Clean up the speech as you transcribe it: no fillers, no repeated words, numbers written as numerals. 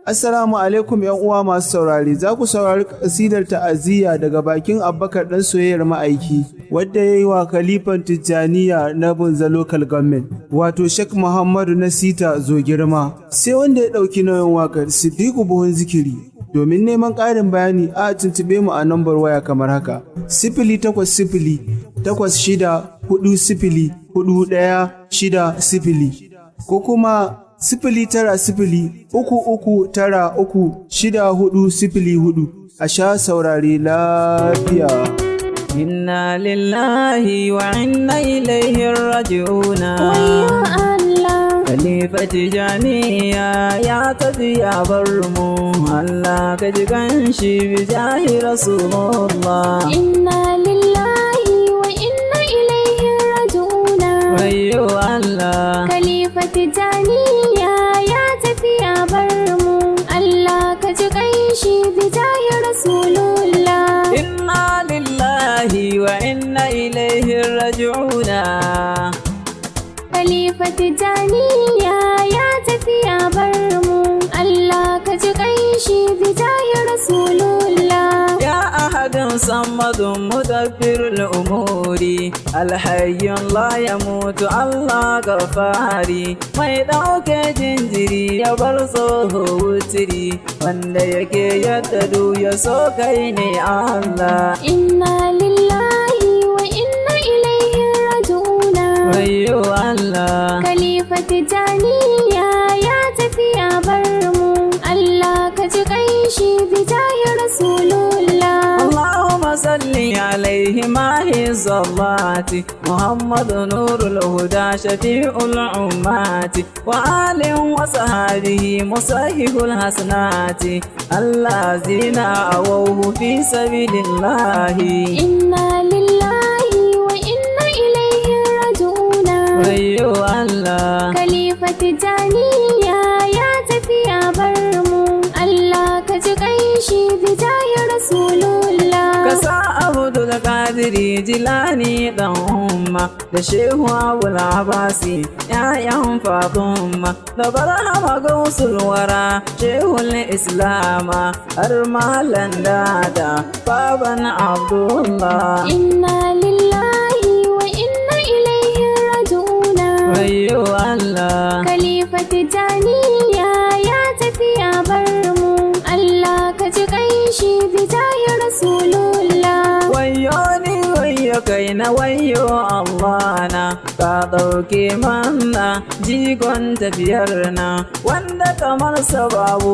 Assalamu alaikum ‘yan uwa masu saurari, za ku saurari kasidar ta'aziyya daga bakin Abubakar ɗan soyayyar ma'aiki, wadda ya yi wa Khalifan Tijjaniya na Bunza Local Government, wato Sheikh Muhammadu Nasita zo girma. Sai wanda ya ɗauki nauyin waƙar, Siddiqu Buhun Zikiri. Domin neman ƙarin bayani, a tuntuɓe mu a nambar waya kamar haka: 08086404160, ko kuma 09033936404. A sha saurare lafiya. Inna lillahi wa inna ilaihi raji'una. Wayyo Allah. Khalifa Tijaniya ya tafi ya bar mu. Allah ka ji ganshi bi jahi Rasulullah. Inna lillahi wa inna ilaihi raji'una. Wayyo Allah. Khalifa Tijaniya ya tafi ya bar mu. Allah ka ji kanshi bi jahi Rasulullah. Inna lillahi wa inna ilaihi raji'una. Khalifa Tijaniya ya tafi ya bar mu. Allah ka ji kanshi bi jahi Rasulullah. يا أحد صمد مدبر الأمور، الحي لا يموت، الله غفاري، mai ɗauke jinjiri ya bar tsoho wutiri, wanda yake yadda du ya so, kai ne Allah. Inna lillahi wa inna ilaihi raji'una. Wayyo Allah. Khalifa Tijaniya ya tafi ya bar mu. Allah ka ji kanshi bi jahi Rasulullah. اللهم صل عليه ما هي الصلاة، محمد نور الهدى شفيع الأمات، وآل وصحابه مصحح الحسنات الذين أووه في سبيل الله. Inna lillahi wa inna ilaihi raji'una. Wayyo Allah. Khalifa Tijaniya ya tafi ya bar mu. Allah ka ji kanshi bi jahi Rasulullah. Kasa Abdul Qadiri Jilani dan umma, da Shehu Abul Abasi ‘ya'yan Fatima, da Barhama Gausul Wara Shehul Islama, har Malam Dada Baban Abdullah. Inna lillahi wa inna ilaihi raji'una. Wayyo Allah. Khalifa Tijaniya ya tafi ya bar mu. Allah ka ji kanshi bi jahi Rasulullah. Wayo ni, wayo kaina, wayo Allah na, ka ɗauke mana jigon tafiyar na wanda kamar sa babu.